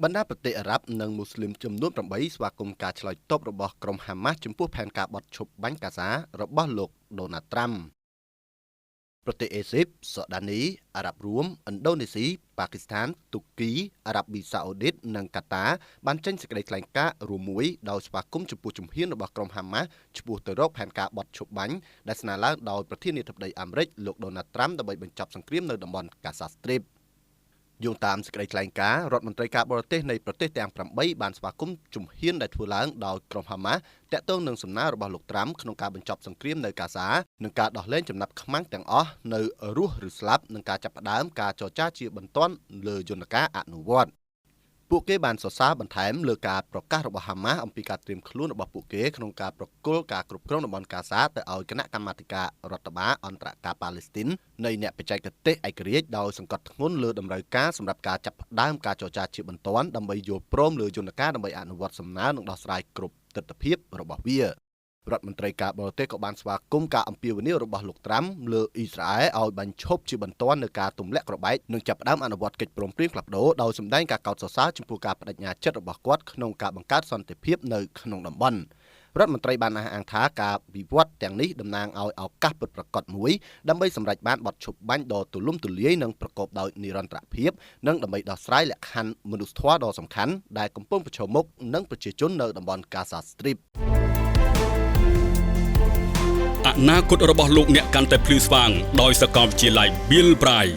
បណ្ដាប្រទេសអារ៉ាប់និងមូស្លីមចំនួន8ស្វាគមន៍ការឆ្លើយតបរបស់ក្រុមហាម៉ាស់ចំពោះផែនការបទឈប់បាញ់កាសារបស់លោកដូណាល់ត្រាំប្រទេសអេស៊ីបសូដានីអារ៉ាប់រួមឥណ្ឌូនេស៊ីប៉ាគីស្ថានទូគីអារ៉ាប៊ីសាអូឌីតនិងកាតាបានចេញសេចក្តីថ្លែងការណ៍រួមមួយដោយស្វាគមន៍ចំពោះជំហានរបស់ក្រុមហាម៉ាស់ឆ្ពោះទៅរកផែនការបទឈប់បាញ់ដែលស្នើឡើងដោយប្រធានាធិបតីអាមេរិកលោកដូណាល់ត្រាំដើម្បីបញ្ចប់សង្គ្រាមនៅតំបន់កាសាស្ទ្រីបយោងតាមសេចក្តីថ្លែងការណ៍រដ្ឋមន្ត្រីការបរទេសនៃប្រទេសទាំង8បានស្វាគមន៍ជំហានដែលធ្វើឡើងដោយក្រុមហាម៉ាស់តាក់ទងនឹងសំណើរបស់លោកត្រាំក្នុងការបញ្ចប់សង្គ្រាមនៅកាសានិងការដោះលែងចំណាប់ខ្មាំងទាំងអស់នៅរស់ឬស្លាប់និងការចាប់ផ្ដើមការចរចាជាបន្ទាន់លើយន្តការអនុវត្តពួកគេបានសរសើរបន្ថែមលើការប្រកាសរបស់ហាម៉ាស់អំពីការត្រៀមខ្លួនរបស់ពួកគេក្នុងការប្រគល់ការគ្រប់គ្រងតំបន់កាសាទៅឲ្យគណៈកម្មាធិការរដ្ឋបាលអន្តរការប៉ាឡេស្ទីននៃអ្នកបច្ចេកទេសឯករាជ្យដោយសង្កត់ធ្ងន់លើតម្រូវការសម្រាប់ការចាប់ផ្ដើមការចរចាជាបន្ទាន់ដើម្បីយល់ព្រមលើយន្តការដើម្បីអនុវត្តសំណើនិងដោះស្រាយគ្រប់ទិដ្ឋភាពរបស់វារដ្ឋមន្ត្រីការបរទេសក៏បានស្វាគមន៍ការអំពាវនាវរបស់លោកត្រាំលើអ៊ីស្រាអែលឲ្យបញ្ឈប់ជាបន្ទាន់នូវការទម្លាក់គ្រាប់បែកនិងចាប់ផ្ដើមអនុវត្តកិច្ចព្រមព្រៀងផ្លាស់ប្ដូរដោយសម្ដែងការកោតសរសើរចំពោះការបដិញ្ញាចិត្តរបស់គាត់ក្នុងការបង្កើតសន្តិភាពនៅក្នុងតំបន់រដ្ឋមន្ត្រីបានអះអាងថាការវិវត្តទាំងនេះតំណាងឲ្យឱកាសពិតប្រាកដមួយដើម្បីសម្រេចបានបទឈប់បាញ់ដ៏ទូលំទូលាយនិងប្រកបដោយនិរន្តរភាពនិងដើម្បីដោះស្រាយលក្ខខណ្ឌមនុស្សធម៌ដ៏សំខាន់ដែលកំពុងប្រឈមមុខនឹងប្រជាជននៅតំបន់កាសាស្ទ្រីប អនាគតរបស់លោកអ្នកកាន់តែភ្លឺស្វាងដោយសាកលវិទ្យាល័យ Bill Bright។